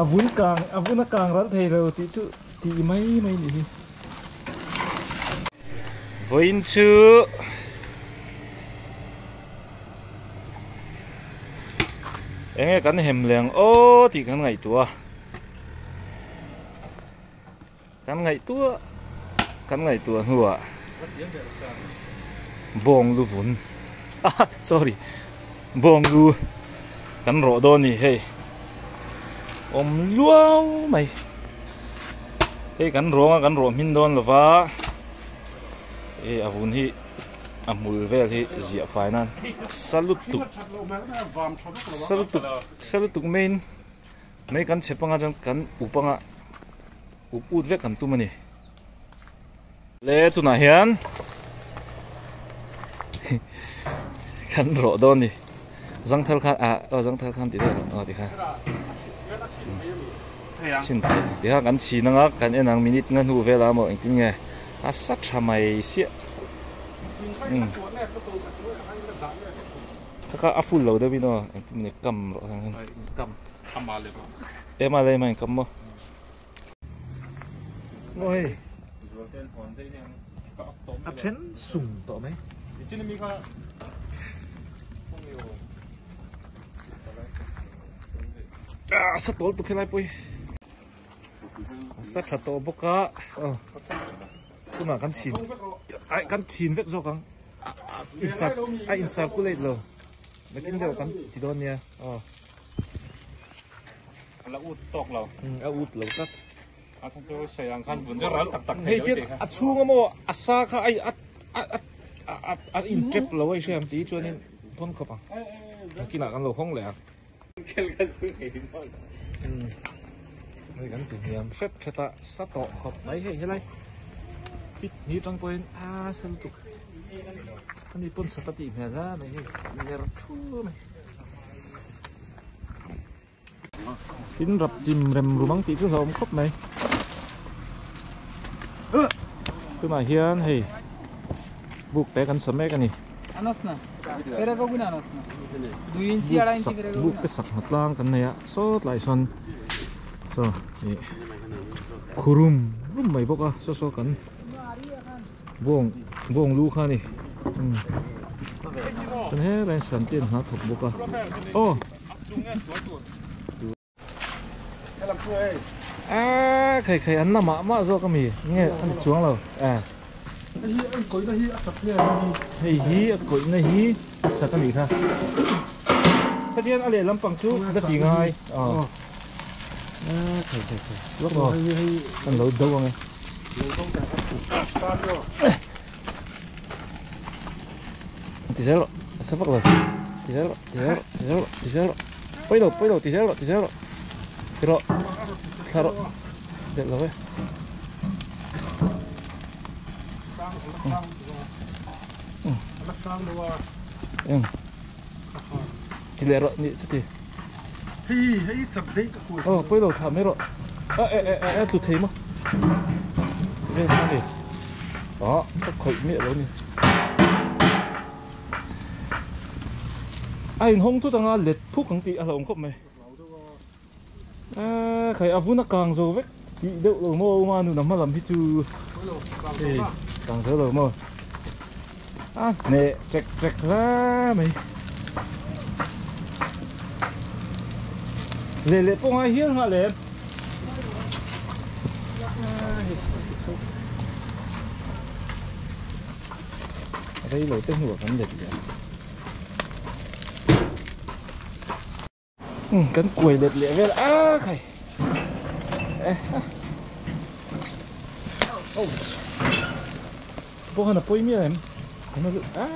A vun kang a vun a kang ral thei lo tih chu tih mai mai ni hi. Vawiin chu enge kan hem leng aw tih kan ngaihtuah a. Kan ngaihtuah kan ngaihtuah hnuah bawng lu vun ah sorry bawng lu kan rawh dawn a ni hei awm luau mai hei kan rawng a kan rawh hmin dawn lo va hei a vun hi a hmul vel hi ziah fai nan sa lutuk sa lutuk sa lutuk maiin. Mai kan chhe panga chuan kan up anga up ut vek kan tum a ni. Le tunah hian kan rawh dawn a ni. Zangthal khan ah aw zangthal khan tih daih aw ti khan chhin theih ti khan kan chhin anga kan en ang minute nga hnu vel a maw engtin nge a sa tha mai siah. Kha kha a full lo deuh in aw engtin nge kam rawh hian kam ama le maw ema le mai kam maw maw hei a then sung tawh mai a sa tawl tuk helai pawh hi a sa tha tawh bawk a tunah kan chhin ai kan chhin vek zawk ang. A in circulate lo nakin deuh kan ti dawn nia aw a la ut tawk lo a ut lo tlat a thang chu sawi ang khan vun ral tak tak thei lo ti a chhung amaw a sa kha ai a a a a in trap lo a i hriam ti chuanin pawn khawp ang nakinah kan lo hawng leh ang hei kan ti hniam hrep hrep a sa tawh khawp mai hei helai pit ni tang pawhin a sa lutuk ani pawn sa ta tih hmel hle mai hei ner thu mai tin rap chim rem rum ang tih chu hlauhawm khawp mai tunah hian hei buk te kan sa mek a ni. Buk te sak hna tlang kan nei a saw tlai sawn saw ih khurum rum mai bawk a saw saw kan bawng bawng lu kha a ni chuan helai hian santi an hna thawk bawk a aw. A khai khai an na mah mah zawk ami nge a ni chuang lo a hei hi a kawihna hi a chak a nih kha hetiang a lehlam pang chu la ti ngai a khai khai khai lawk aw kan lo do ang e ti zel rawh a sa vak lo ti zel rawh. Ti zel rawh, ti zel rawh, ti zel rawh. Pawi lo, pawi lo, ti zel rawh, ti zel rawh. Ti rawh, thla rawh. Delh lo e. Eng. Ti leh rawh, ni chuti. Oh, pawi lo, thlah mai rawh. A e e e tlu thei maw. Vel kha ni. Ah, ka khawih miah lo ni. A inhawng thut anga let phuk ang tih a hlauhawm khawp mai. Eee khai a vun a kang zo vek tih deuh lo maw uma nun a hma lam hi chu hei kang zo lo maw a hneh ṭek ṭek hle mai. Leh leh pawh ngai hial nghal em. Rei lo te hnuah kan let leh a. Umm kan kuai let leh vel a khai. Oh. Pawh khan a pawi mial em. A.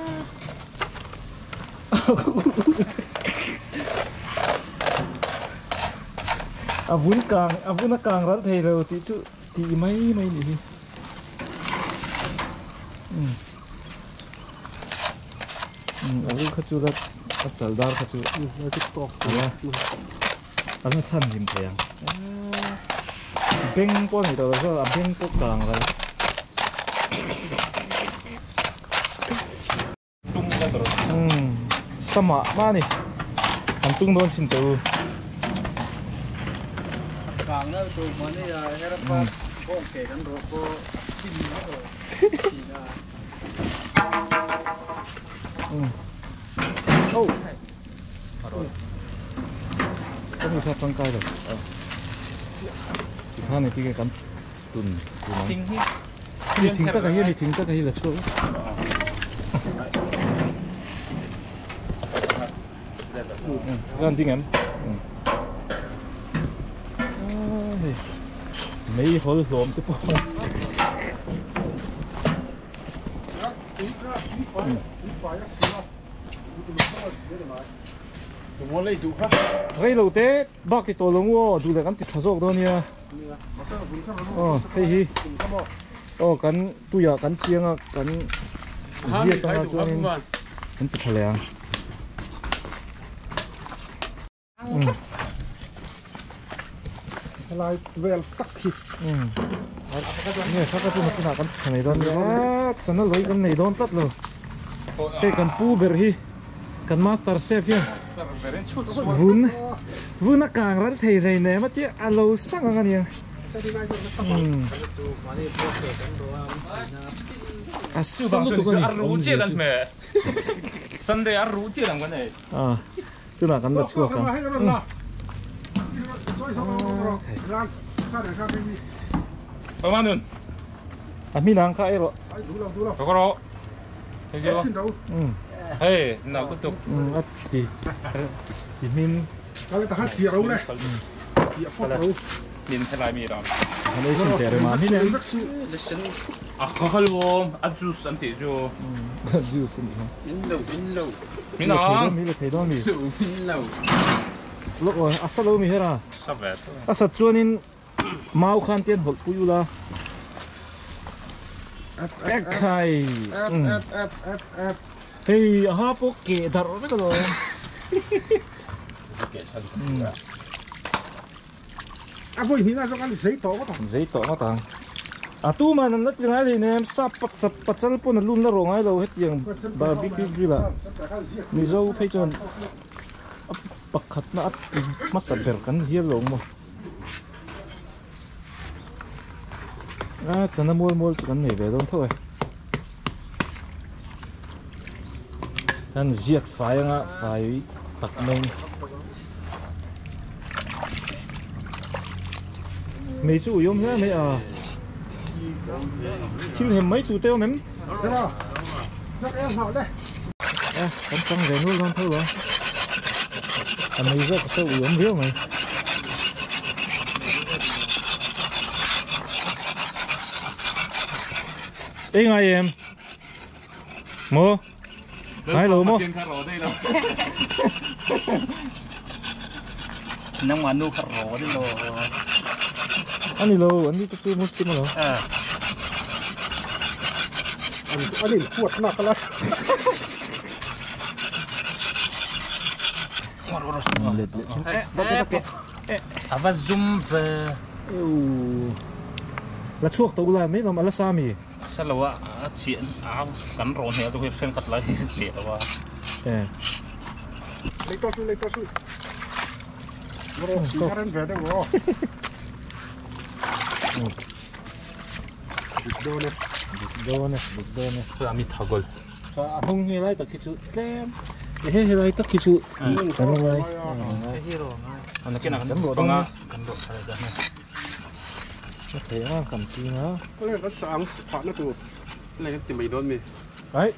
A vun kang a vun a kang ral thei lo tih chu tih mai mai ni hi. A lu kha chu la a chal dar kha chu a la chhan hlim thei ang beng pawh a ni tawh lo zawk a beng pawh kang ral. sama mah a ni an tung dawn thin teh u. Tikhan engtin nge kan tun tun ang hemi thing taka hi hemi thing taka hi la chhuak a an ding em hei meihawl hlawm te pawh Reilo te bak ti tawh lo ngu aw duh leh kan ti tha zawk dawn nia aw hei hi aw kan tuiah kan chiang a kan ziak anga chuanin kan ti tha leh ang. Helai vel tak hi. Nge thaka chu nakinah kan tha nei dawn nia chana lawih kan nei dawn tlat lo. Hei kan pu ber hi kan master chef hian vun vun a kang ral thei hlei nem a tia a lo sang ang a niang. A sa lutuk a ni. Sunday a ru chiah ang kan ei. Tunah kan la chhuak ang. A hmin ang kha ei rawh. A ti ti hmin. An ei chhin teh rem a hmin em. Juice a nih kha. Mi la thei dawn mi la thei dawn mi. Lawk aw a sa lo mi her a. A sat chuanin mau khan te an hawlh pui ula. Ekhai. Hei a ha pawh keh darh vek alawm. A vawi hnih na zawk an zei tawh ngawt ang. Zei tawh ngawt ang. A tu man an la ti ngai leh nem sap pachal pawn a lun la rawh ngai lo hetiang barbecue grill ah Mizo phei chuan a pakhatna a ti hmasa ber kan hial lo maw. A chana mual mual chu kan nei ve dawn tho e. Kan ziat fai anga fai tak mai. Mei chu ui awm hle mai a. Thil hem mai tur te awm em? A kan chang ve nual dawn tho lo. A mei zawk a sawi ui awm viau mai. Ei ngai em? Maw? Ngai lo maw? Nangmah nu kha ro dei lo. Ani lo, an ni te chu Muslim alo. An in huat nak ala. Let leh chin. Ava zum ve. La chhuak tawh ula mai lawm ala sa mi. Sa lo a a chiah a kan rawh hmel te hi thenkhat lai hi teh lo a. Lei tawh su lei tawh su. Rawh ti kha rem ve deuh aw. Dik dawn e. Dik dawn e dik dawn e. Khua mi thagol. A hnung hi lai tak hi chu tlem. He he lai tak hi chu kan ngai. An ken kan rawh dawn a. Kan rawh thar da. Ka thei ang kan ching a. Kawng kan sa ang phah na tur. Lai kan ti mai dawn mi. Ai.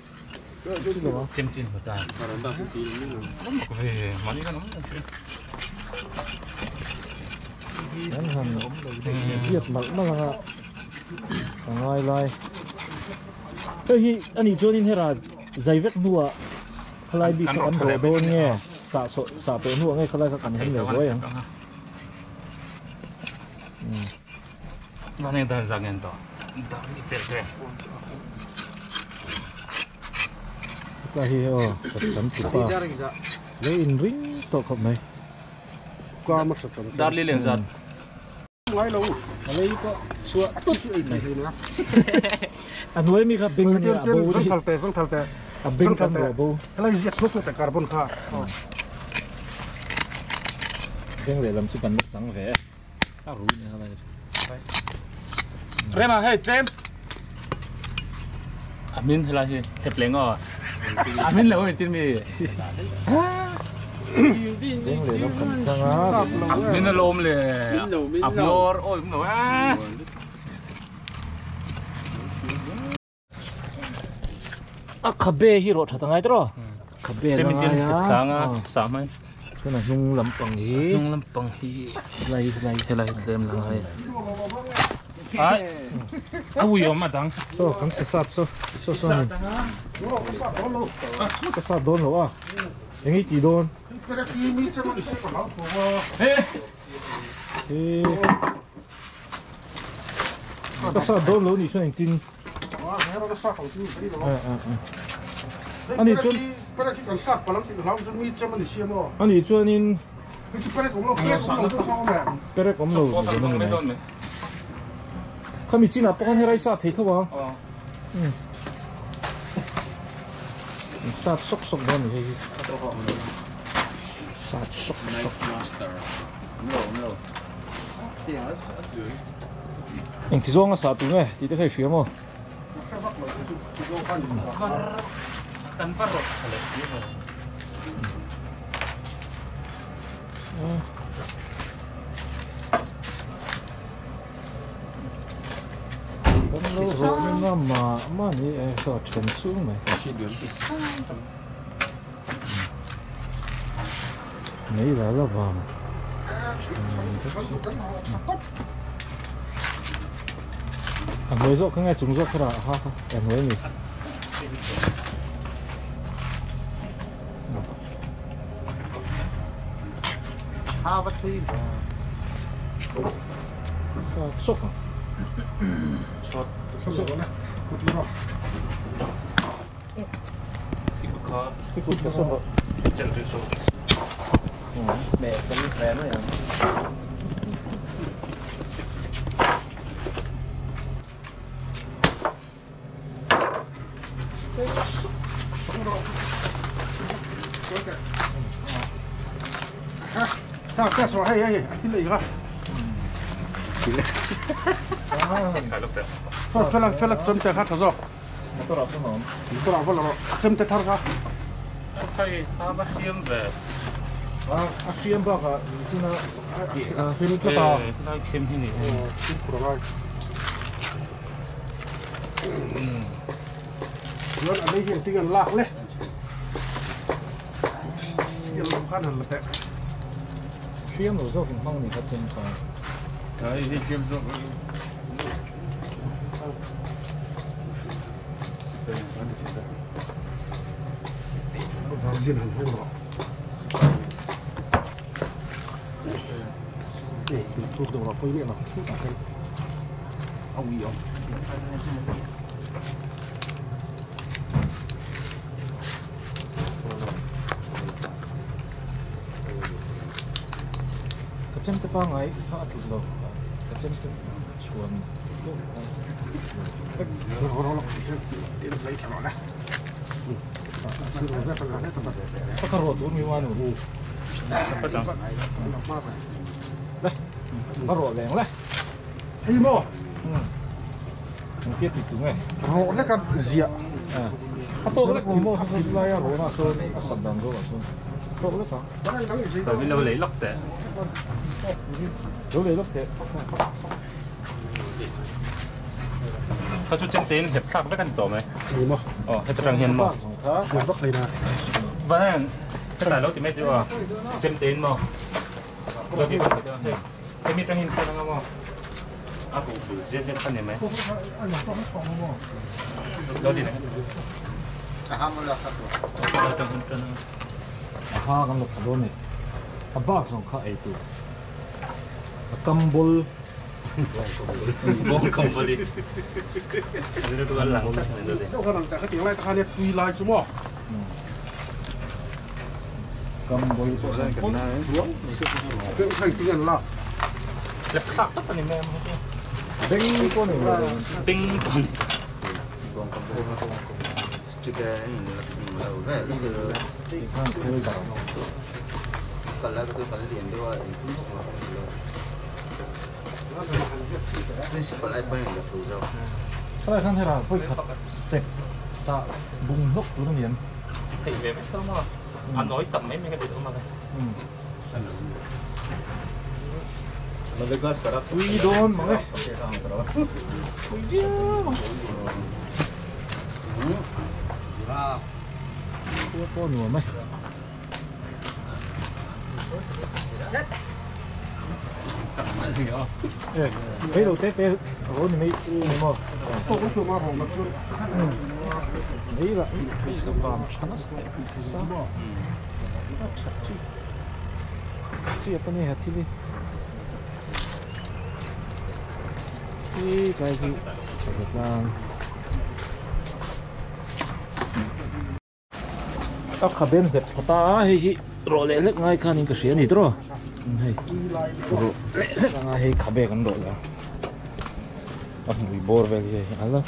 Chem chin hota. Karanda chu ti ni na. Ve mani kan om. Kan han ziat malh malh anga ka ngai lai. Hei hi ani chuanin hera zai vek hnuah khalai bik kha kan rawh dawn nge sah sah tawh hnuah nge khalai kha kan hem leh zuai ang. Vane dan zangen to. Dan ni pel te. Ka hi o sat cham ti pa. Lo in ring to khop mai. Ka ma sat cham. Dar li len zat. Ngai lo. Alei ko chua tut chu ei thei na. A nuai mi kha beng ni a bo ri. Zang thal te zang thal te. A beng kan rawh bo. Helai ziak thuak thuak teh carbon kha. Beng lehlam chu kan la chang ve e. A ru nia helai chu. Rema hei tlem. A min helai hi hlep leng aw. A min lo min tin mi. Beng lehlam kan chang a. A min a lawm le. A hmawr awi lo a. A khabe hi rawh that angai tawh khabe la ngai a tlang a sa mai chuan a hnung lampang hi hnung lampang hi helai helai helai tlem la ngai ai a ui awm a dang saw kan sa sat saw saw saw ni ka sat dawn lo a eng i tih dawn Ka sa dawn lo nih chuan engtin ani chuan ani chuanin perek awm lo khami chinah pawh khan herai sa thei tho a sat sawk sawk dawn a ni hei hi sat sawk sawk. Engti zawnga sah tur nge tih te kha i hria maw? Kan lo rawh na mah mah ni e saw then sung mai. Nei la la vang. A hnuai zawk kha nge chung zawk kha rah a ha kha a hnuai a ni. Sa chawk ang. Motor ah sawn a awm. Motor ah va la rawh. A chemte thar kha. Hei a va hriam ve. A a hriam bakah min china keh kha. Khem tlat a. Helai khem hi ni. Aw fimkhur a ngai. Chuan a lei hi engtin an lak le. Sial lam khan han la teh. Hriam lo zawk in hmang ni kha chem kha. Hei hi hriam zawk. Virgin han hawng rawh. Ei, tui dawrah pawh hi a lang thut a hian a ui awm. Ka chemte pangngai kha a tluk lo. Ka chemte chhuan Ka rawh tur mi uanu. Le, ka rawh leng le. Hei maw? Eng tia ti tu nge? Rawh lek a ziah. A tawk lek ni maw saw saw lai a rawh na sawn a sat dan zawk ah sawn tawk lek a. Min lo lei lawk teh. Lo lei lawk teh. Kha chu chemte in hlep thlak vek a ni tawh mai. Ni maw? Aw heta tang hian maw? Hlep vak hlei na. Van hian heta lo ti mai tih aw chemte in maw? Lo ti vak hlei hei hemi tang hian khan anga maw? A ruh bul zet zet kha ni mai. Lo ti leh. Lo tang hian tan anga. A ha kan lo tha dawn ni. A bak zawng kha ei tur. A kam bul. Bawng kam bul i. Kam bul pawh hian Lep thlak tak a ni mai ang heti. Beng pawh ni lo. Beng pawh ni. Tikhan phel darh Khalai khan hera vawi khat tek sah bung hlawk tur a ni em? Theih ve mai tawh maw? A nawi tam mai mai ka ti tawh maw? Pui dawn mang e. Pui viau ang. Khua pawh nuam e. Hei lo te te ro ni mai ni maw? Hei lah hei ka vam tha nasa sa a tha chi chi apa ni ha thil hi hi kai hi sava tlang. A kha ben hlep thla ta a, hei hi rawh leh hlek ngai khanin ka hria a ni tawh hei rawh leh hlek anga hei khabe kan rawh leh a hmui bawr vel hi hei a la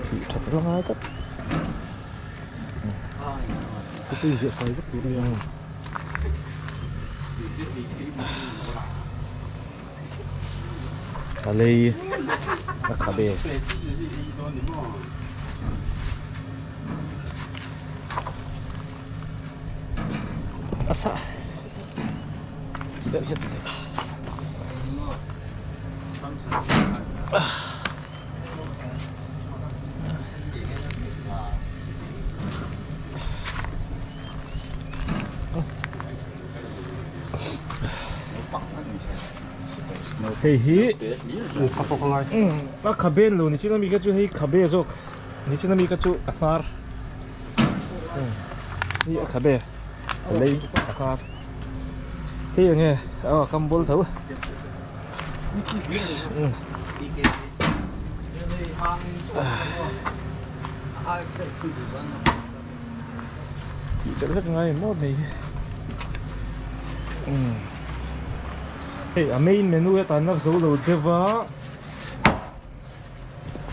thih that la ngai tlat Khawpui ziah fai vek tur a ni a. A lei a khabe. A sa deuh hian Hei hi a khabe lo ni chin ami kha chu hei khabe zawk ni chin ami kha chu a hnar hi a khabe a lei a hnar hei enge a kam bawlh tho. Tih belh vek ngai maw mai hi hei a main menu hetah an la zo lo deuh a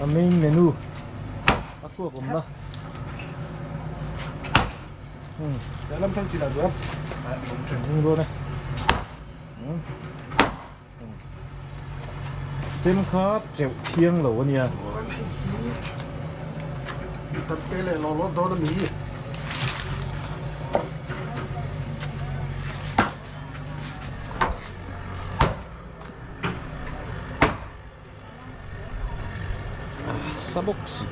a main menu a thluak awmna dawn e. Chem kha teuh thiang lo a nia. Chuan hei hi kan pe leh lawh lawh dawn a ni. Sa bawk si.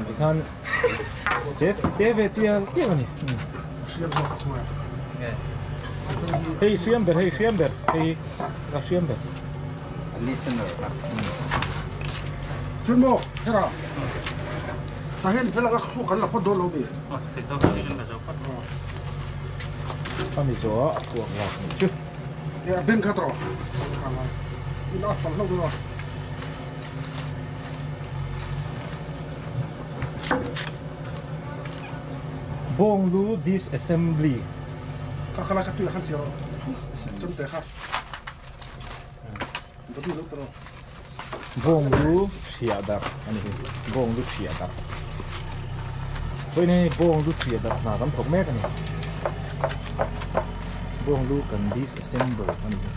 Tikhan che te ve tial tial a ni. Hei hriam ber hei hriam ber hei a hriam ber. Chun maw hera ta hian hela ka thu kan la phawt dawn lo mi. A mi zawh a kuak lak ni chu. E a ben kha tawh in a fal hlauh dawn a. Bawnglu disassembly. Kha kha lai kha tui ah khan chiar rawh chem te kha ka tui lo ta rawh. Bawnglu thiah darh a ni hi bawnglu thiah darh vawiin hei bawnglu thiah darh hna kan thawk mek a ni bawnglu kan disassemble a ni hi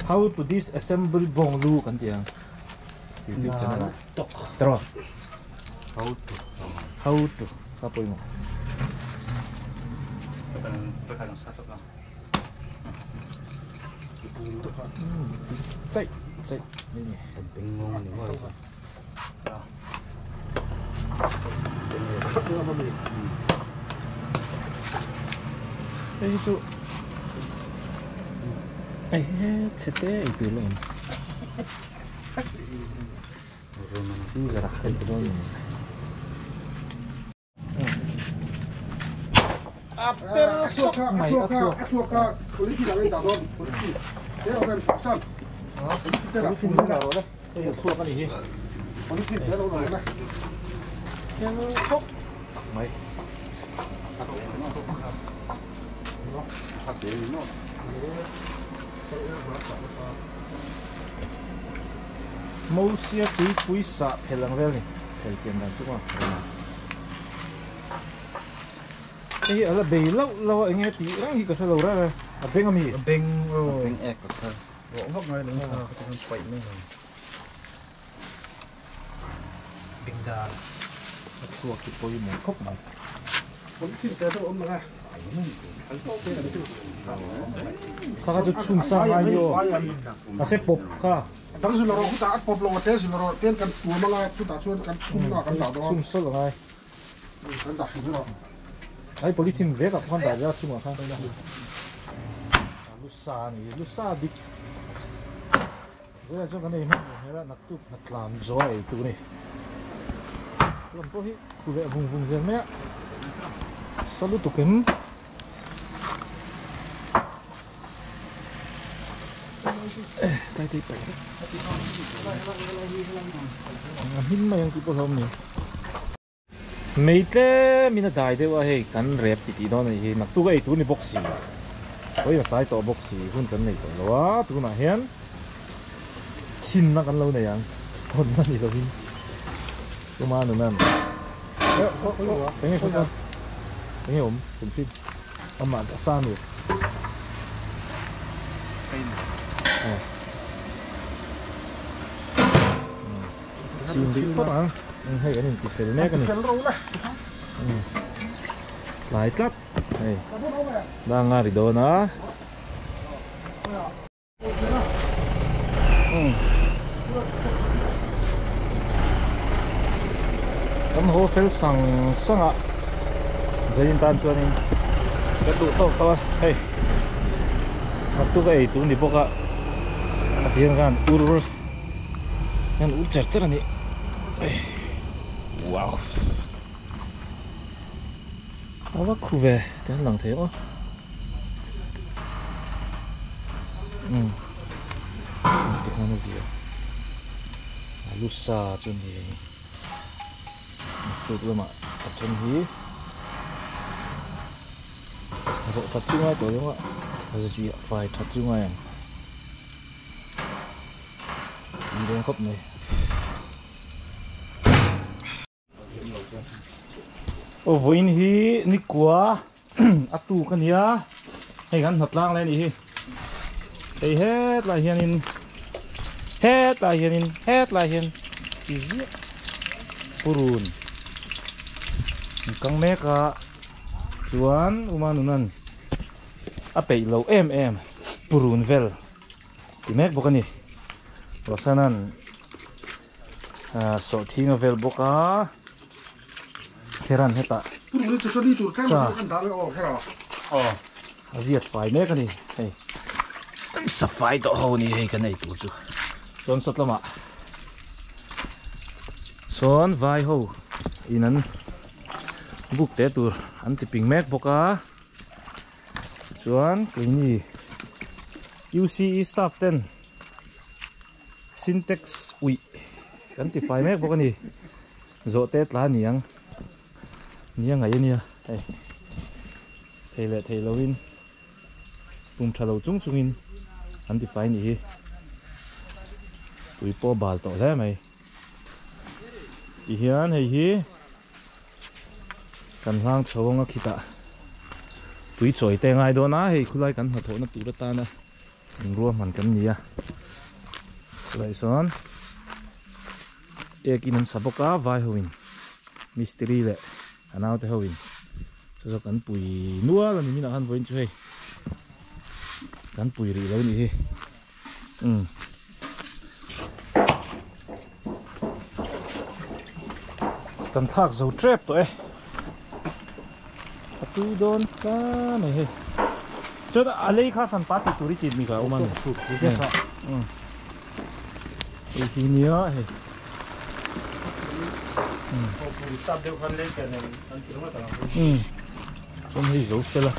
how to disassemble bawnglu kan tih ang youtube channel ah tawh how to how to ka pawimawh. Chaih chaih mai ni. Hei hi chu hei he chhe te ei tur la awm. Caesar a khelh dawn ni. A per sawk mai a thluak. A thluak a quality ang in dah dawn quality te awm em san quality te lah full dah rawh le hei a thluak a ni hi quality te lo lang le per sawk mai. Mosia tuipui sah phel ang vel ni phel chian dan chu maw hei hi ala bei lauh lauh a enge tih reng hi ka hre lo reng e a beng ami a beng aw a beng ek a kha rawh vak ngai lo kha ka chuan paih mai ang beng dan a thluak hi pawimawh khawp mai kha kha chu chhun sang ngai ni aw mahse pawp kha dang zil rawh chutah a pawp lo a te zil rawh ten kan tuam anga chutah chuan kan chhun na kan dah dawn chhun sawlh angai kan dah hrim rawh ai polythene vek ah pawh khan dah ve a chungah khan lu sa a ni lu sa dik Zaiah chuan kan ei hman lo hmel a, naktuk hna tlan zawh a ei tur a ni. Lam pawh hi khu leh vung vung zel mai a, sa lutuk em. Tai tai pai vek. A hmin mai ang tih pawh hlauhawm ni. Mei tlemin a dai deuh a hei kan rep ti tih dawn a nih hi naktuk a ei tur ni bawk si hawi a tlai tawh bawk si hun kan nei tawh lo a tunah hian chhinna kan lo nei ang hawnna ni lovin tuma nunan eng nge khaw eng nge awm kum hrin amah a sa nu Chim rih phawt ang. Hei kan inti fel mek a ni. Tlai tlat. Hei. Dang a ri dawn a. Kan haw fel sang sang a. Zain tan chuanin kan duh tawk tawk a. Hei. Naktuk a ei tur ni bawk a. A tiang khan ur. Hian ur cher cher a ni wow a va khu ve te an lang thei aw um tikhan a zia a lu sa chu ni tuk lamah a then hi rawh that chu ngai tawh lo a zia fai that chu ngai ang. Tui dawn khawp mai. Aw vawiin hi nikua a tuk a nia hei kan hnawtlang lai a nih hi hei hetlai hianin hetlai hianin hetlai hian ti ziah purun an kang mek a chuan uma nunan a peih lo em em purun vel. Ti mek bawk a ni. Rosanan sawhthing a vel bawk a. Heran hetah sa a ziat fai mek a ni hei. Sa fai tawh ho a ni hei kan ei tur chu. Chuan sawt lamah sawn vai ho in an buk te tur an ti ping mek bawk a. Chuan keini UCE staff ten syntax uih kan ti fai mek bawk a ni. Zawhte tla niang nia ngaih a nia hei thei leh thei lovin pum tha lo chung chungin an ti fai nih hi. Tui pawh a bal tawh hle mai. Tihian hei hi. Kan hlang chho anga khitah tui chawi te ngai dawn a, hei khulai kan hnathawhna tur atana ruahman kan ni a. Chulai sawn ek in an sa bawk a, vai ho in mistiri leh a naute ho in chu chu kan pui nual a ni minah khan vawiin chu hei kan pui rih lo nih hi. Umm. Kan thlak zo tep tawh e. A tui dawn ta mai hei. Chuan a lei kha hran pa tih tur i tih mi kha a awm a ni. Umm. Hei hi nia hei. Umm. Umm. Chuan hei zo fel a.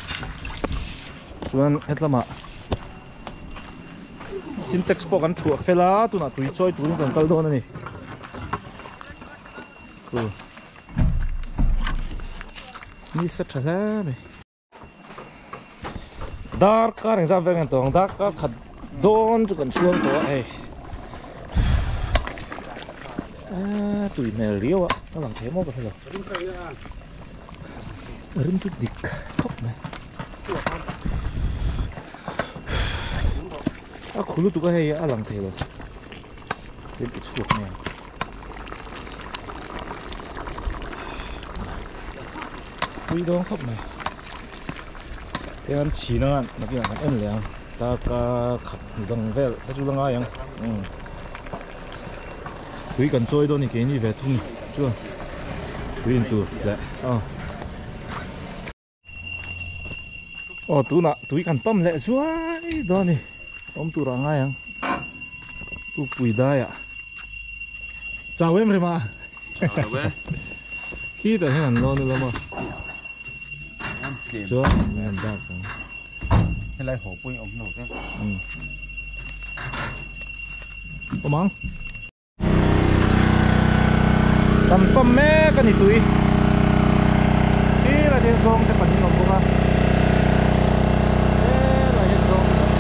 Chuan hetlamah. Sintex pawh kan thuah fel a tunah tui chawi turin kan kal dawn a ni khu ni sa tha hle mai darkar engzat vel nge tawng darkar khat Dawn chu kan chhuang tawh a hei a tui hmel riau a a lang thei maw ka hrelo rim chu dik khawp mai a khu lutuk a hei a lang thei lo rim ti chhuak mai ang. Tui dawn khawp mai tian chhin anga nakinah kan en leh ang darkar khat dang vel te chu la ngai ang umm tui kan chawi dawn a ni keini ve thung chuan tui in tur leh aw aw tunah tui kan pam leh zuai dawn a ni awm turah a ngai ang tupui daiah chau em rem a. Khitah hian an lawn ula maw? Chuan an dak ang. Helai haw pawhin awm lo te. Awm ang. Kan pam mek a ni tui. Khilai hian zawng te pahnih an awm bawk a. Helai hian zawng te pahnih.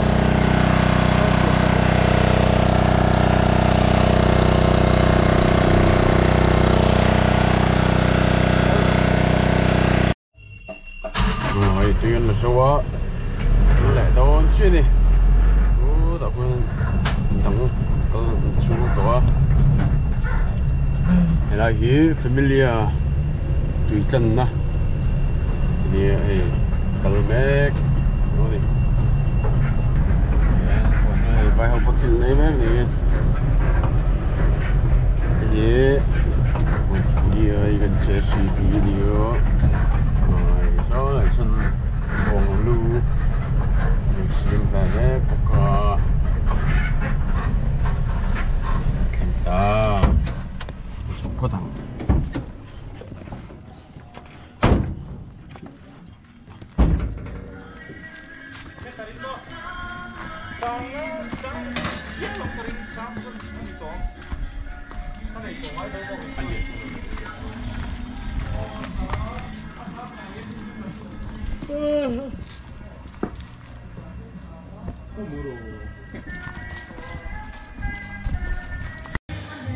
Hei tui an la zo a an leh dawn chiah a ni chutah khuan dang kal chhung tawh a helai hi familia tui tlanna nia hei kal mek a ni hei vai ho pawh thil nei mek niin hei hi hei kan JCB a ni a saw lai sawn bawng lu an siam ve mek bawk a thleng ta chhuk phawt ang.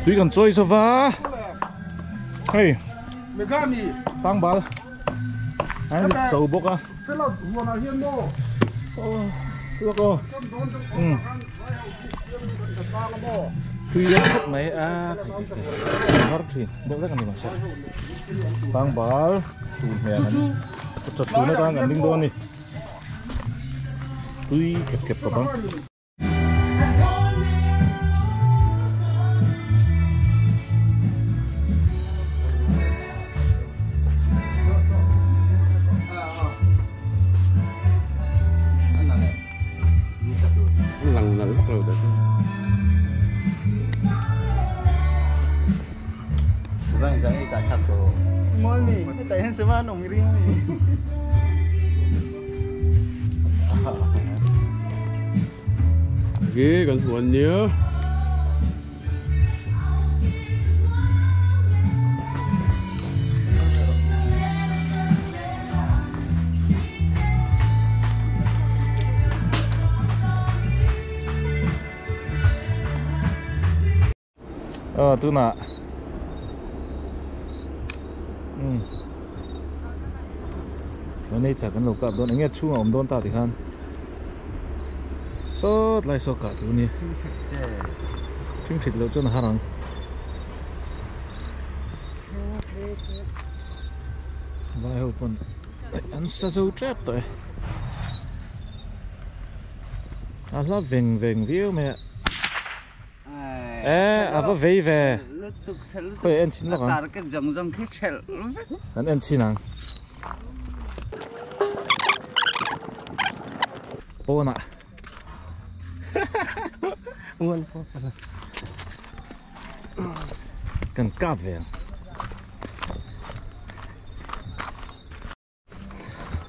Tui kan chawi zo va hei tangbal an cho bawk a lawk aw tui dawn khawp mai a har thin deuh vek a ni mahse tangbal chhun hmel an chhun atang kan ding dawn a ni tui khep khep tawp ang. Lang nalh vak lo ta chu. Khi kan huan nia. Ờ tunah umm nature kan lo kap dawn eng nge chhungah awm dawn ta tikhan sawt lai saw kah tur a ni thing thit loh chuan a har ang vai ho pawn an sa zo tep tawh e a hla veng veng viau mai a. E a va vei ve khawi en chhin lawk ang kan en chhin ang pawnah kan kap ve ang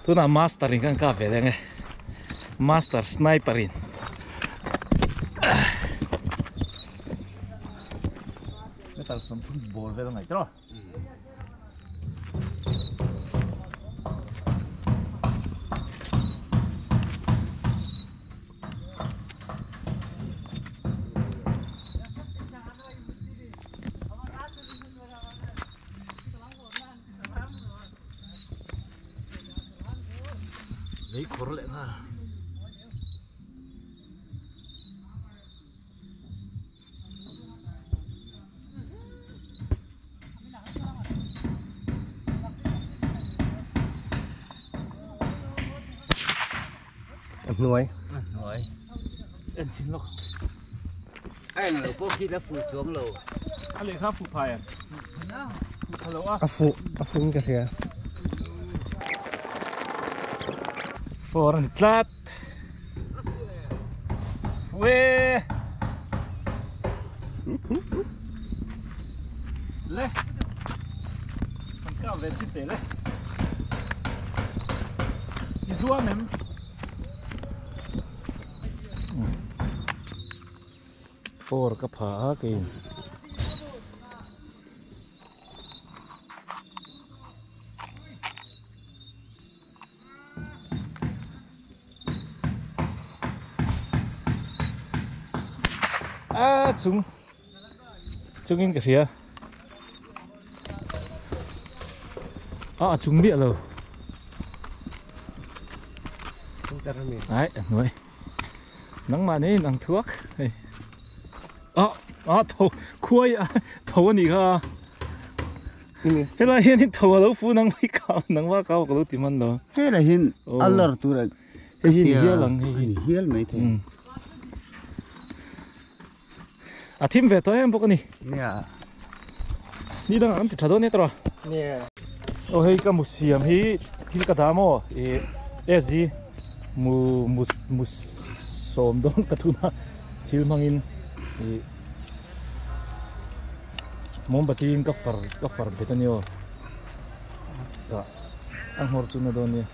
tunah master in kan kap ve leh ang e master sniper in metal sawmthum bawr vel a ngaih tawh Lei khawr leh nghal. A hnuai. A hnuai. En chin lawk. A eng lo pawh khi la fuh chuang lo. A lehkha fuh phai em? Fuh pha lo a. A fuh, a fuh in ka hria. Four a ni tlat. Fuh e. Le. Kan kap ve chhin teh le. I zuam em? Four ka pha a keiin. A chung chungin ka hria a a chung miah lo ai a hnuai nangmah nen ang thuak hei a a tho khuai a tho a nih kha. Helai hian in tho a lo fu nang mai kau nang va kau ka lo ti man lo. Helai hian a lar tur a hei hi ni hial ang hei hi. Ni hial mai thei. A thim ve tawh em bawk a ni. Nia. Ni dangah kan ti tha dawn nia tawh. Nia. Aw hei ka mu siam hi thil ka dah maw ih SG mu mu mu sawm dawn ka thuna thil hmangin ih Mombati in ka far ka far bet a ni aw tah a nghawr chu na dawn nia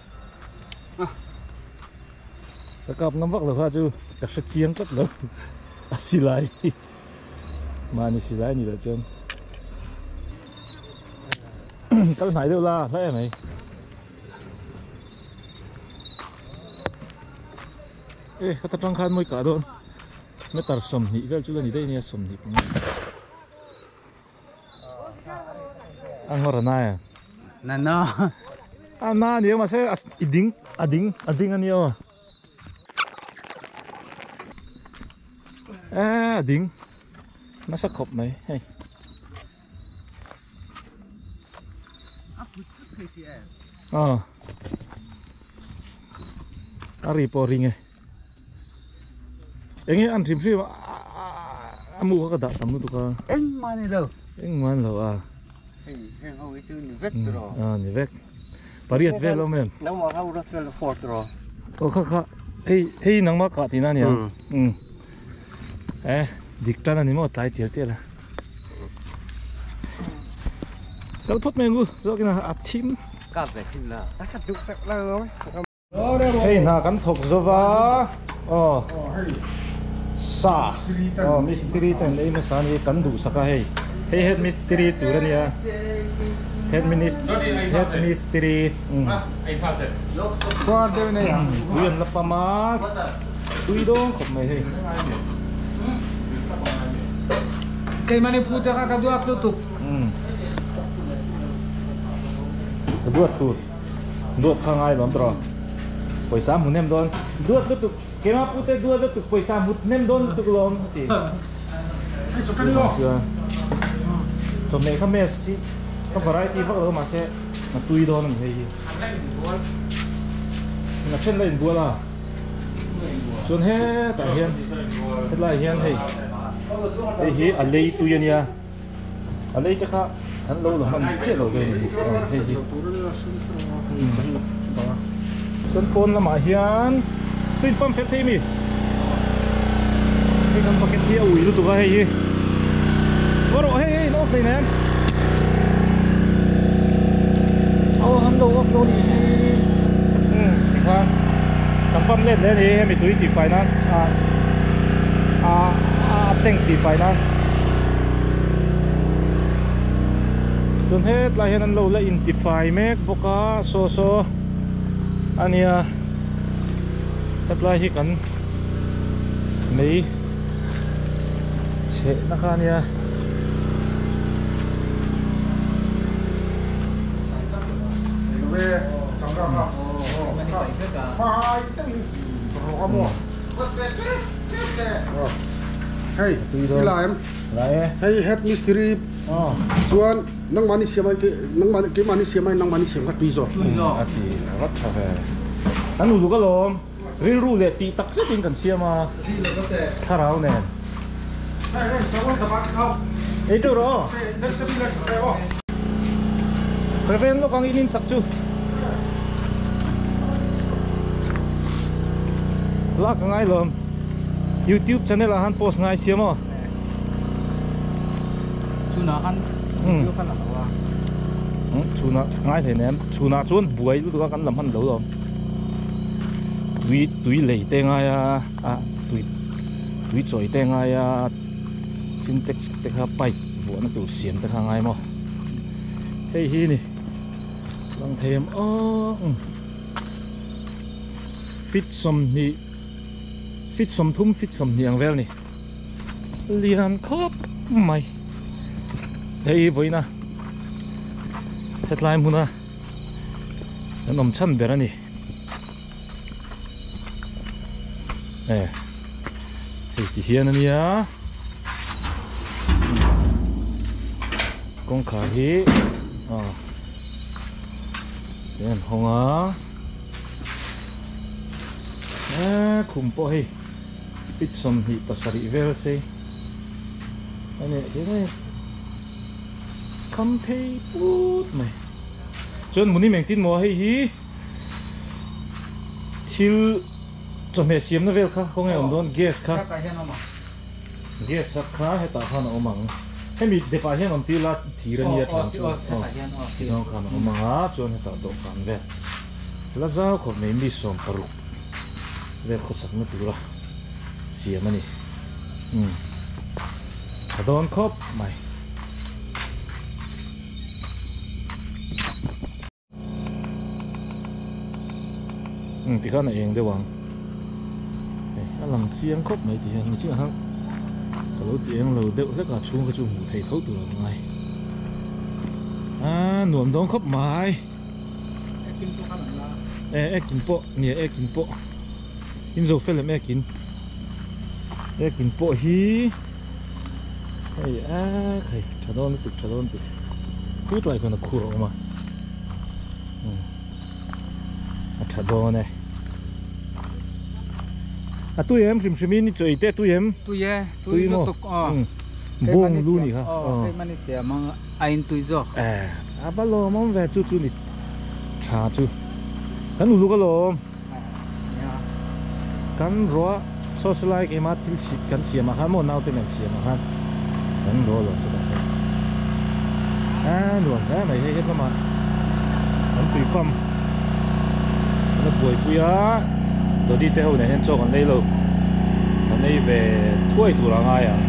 ka kap ngam vak lo kha chu ka hre chiang tlat lo a silai hi mahni silai a nih loh chuan kal hnai deuh la hla em mai e ka ta tang khan mawi kah dawn. Meter 20 vel chu la ni daih ania 25 a ngawr a nai a na na a na ania mahse i ding a ding a ding ania aw e a ding nasa khawp mai hei a a ri pawh ring e. Enge an hrim hrim a mu kha ka dah tam lutuk a. Engmah ni lo. Engmah ni lo a. Hei heng ho hi chu ni vek tur aw. A ni vek. Pariat vel awm em. Nangmah kha ura chuan four tur aw. Aw kha kha hei hei nangmah kah tihna a nia. Um. Eh dik tan a ni maw tlai tial tial a. Kal phawt mai ang u zawkin a thim. Kap ve thin la. A khat duh tak lo. Hei hna kan thawk zova aw sa aw mistiri ten ei hmasa a ni kan duhsak a hei hei head mistiri tur a nia head head mistiri tui an la pam a tui dawn khawp mai hei. Ka duat tur. Duat kha ngai lawm tawh pawisa hmu hnem dawn duat lutuk keimah pute duat lutuk pawisa hmu hnem dawn lutuk lawm a ti chuan chawhmeh kha mess hi ka variety vak lo mahse a tui dawn a ni hei hi a then la inbual a chuan hetah hian hetlai hian hei hei hi a lei tui a nia. A lei te kha an lo la hman chiah lo dawn a ni hei hi chuan pawn lamah hian tui pump fel thei a mi hei kan bucket hi a ui lutuk a hei hi va rawh hei hei off hleinem aw an lo off lo nih hi tikhan kan pump let leh a ni hemi tui tih fai nan ah a tank tih fai nan. Chuan hetlai hian an lo la intifai mek bawk a saw saw a nia hetlai hi kan mei chhehna kha a nia. Fai takin rawh a maw? Hei i la em? La e. Hei head mistiri chuan nangmahni siam ai nangmahni keimahni siam ai nangmahni siam kha tui zawk. A ti vat tha ve. Kan uluk alawm. Rilru leh tih tak zetin kan siam a. Thlarau nen. Hei hei chawal ka bat kha. Ei teuh rawh aw. Reven lawk ang in insak chu. Lak a ngai lawm. YouTube channel ah han post ngai siam aw. Chhunah khan video kha la lo a. Chhunah ngai hle nem. Chhunah chuan buai lutuk a kan la hman lo lawm. Tui tui lei te ngai a ah tui tui chawi te ngai a sintex te kha pipe vuahna tur siam te kha ngai maw. Hei hi ni lang thei em aw fit sawmhnih fit sawmthum fit sawmhnih ang vel ni lian khawp mai hei hi vawiina hetlai hmuna kan awm chhan ber a ni e hei ti hian a nia kawngkhar hi aw an hawng a eee khum pawh hei feet 27 vel sei a nih theih mai kham phei put mai chuan muni mengtin maw hei hi. Thil chawhmeh siamna vel kha khawnge awm dawn gas kha gas a kha hetah khan a awm ang hemi depah hian awm tir la thir a nia than chu ti zawng khan a awm ang a chuan hetah dawhkan vel la zau khawp mai mi 60 vel khawsakna tura siam a ni umm a dawn khawp mai. Umm tikhan a eng deuh ang hei a lang chiang khawp mai tih hian ni chiah khan ka lo ti eng lo deuh hlek a chhung kha chu hmuh theih tho tur ang ngai a nuam dawn khawp mai e ekin pawh nia ekin pawh in zo fel em ekin ekin pawh hi hei a hei tha dawn lutuk tha dawn lutuk khu tlai khawn a khur a awm a a tha dawn e a tui em hrim hrim in i chawi te tui em tui e tui lutuk aw bawng lu ni kha aw keimahni siam ang a in tui zawk e a va lawm awm ve chu chu ni tha chu kan uluk alawm Kan ruah saw saw lai keimah thil chhit kan siam ah khan maw naute nen siam ah khan kan ruah lawm chutah chuan a nuam hle mai hei hetlama kan tui pump kan la buaipui a Dodi te ho nen hian chaw kan ei lo kan ei ve thuai tur a ngai ang.